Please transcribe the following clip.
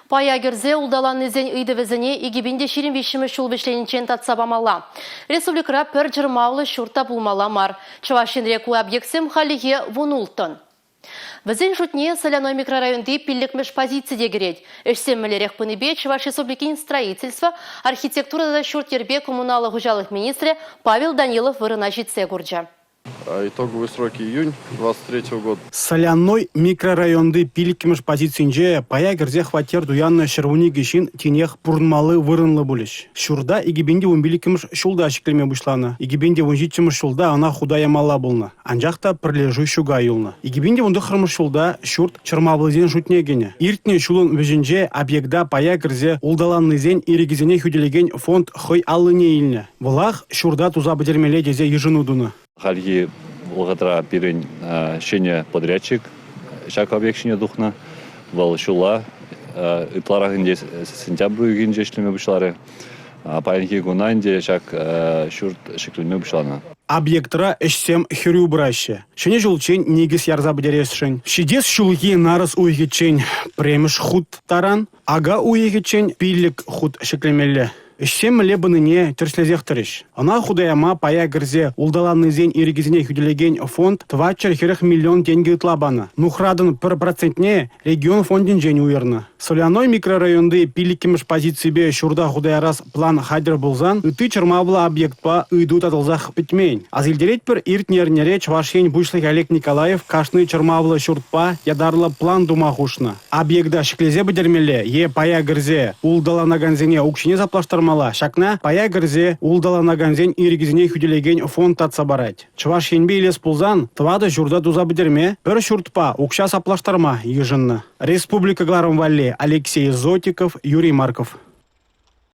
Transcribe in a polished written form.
Пая кӗрсе улталаннисен ыйтӑвӗсене 2023 ҫул вӗҫлениччен татса памалла. Республикӑра пӗр чӑрмавлӑ ҫурт та пулмалла мар. Чӑваш Енре ку объектсем хальлӗхе вунулттӑн. Вӗсен шутне Соляной микрорайонти пиллӗкмӗш позици те кӗрет. Ӗҫсем мӗнлерех пынипе Чӑваш Республикин строительство, архитектура тата ҫурт-йӗрпе коммуналлӑ хуҫалӑх министрӗ Павел Данилов вырӑна ҫитсе курчӗ. Итоговые сроки июнь 23 года. Соляной микрорайонти пиллӗкмӗш позицинче пая кӗрсе хваттер туяннӑ 112 ҫын тинех пурӑнмалли вырӑнлӑ пулӗҫ. Ҫурта 2015-мӗш ҫулта ҫӗклеме пуҫланӑ. 2017-мӗш ҫулта ӑна хута ямалла пулнӑ. Анчах та пӗрлешӳ ҫука юлнӑ. 2019-мӗш ҫулта ҫурт чӑрмавлисен шутне кӗнӗ. Иртнӗ ҫулӑн вӗҫӗнче объекта пая кӗрсе улталаннисен ирӗкӗсене хӳтӗлекен фонд хӑй аллине илнӗ. Вӑлах ҫурта туса пӗтермелле тесе йышӑну тунӑ. Хальхи вӑхӑтра пирӗн ҫӗнӗ подрядчик ҫак объект ҫине тухнӑ. Вӑл ҫулла ытларах ӗнтӗ сентябрь уйӑхӗнче ӗҫлеме пуҫларӗ. Паянхи куна ӗнтӗ ҫак ҫурт ҫӗкленме пуҫланӑ. Объектра ӗҫсем хӗрӳ пыраҫҫӗ. Ҫӗнӗ ҫулччен никӗс ярса пӗтересшӗн. Ҫитес ҫулхи нарӑс уйӑхӗччен пӗрремӗш хут таран, ака уйӑхӗччен 5 хут ҫӗклемелле. Ӗҫсем мӗнле пынине тӗрӗслесех тӑрӗҫ. Ӑна хута яма пая кӗрсе улталаннисен ирӗкӗсене хӳтӗлекен фонд 440 миллион тенкӗ ытла панӑ. Нухратӑн пӗр процентне регион фондӗнчен уйӑрнӑ. Соляной микрорайонти пиллӗкмӗш позиципе ҫурта хута ярас план хатӗр пулсан ытти чӑрмавлӑ объектпа ыйту татӑлсах пӗтмен. Аса илтеретпӗр, иртнӗ эрнере Чӑваш Ен Пуҫлӑхӗ Олег Николаев кашни чӑрмавлӑ ҫуртпа ятарлӑ план тума хушнӑ. Объекта ҫӗклесе пӗтермелле е пая кӗрсе улталанакансене укҫине саплаштармалла, ҫакна пая кӗрсе улталанакансен ирӗкӗсене хӳтӗлекен фонд татса парать. Чӑваш Енпе илес пулсан, тӑватӑ ҫурта туса пӗтерме, пӗр ҫуртпа укҫа саплаштарма йышӑннӑ. Республика кӑларӑм валли Алексей Зотиков, Юрий Марков.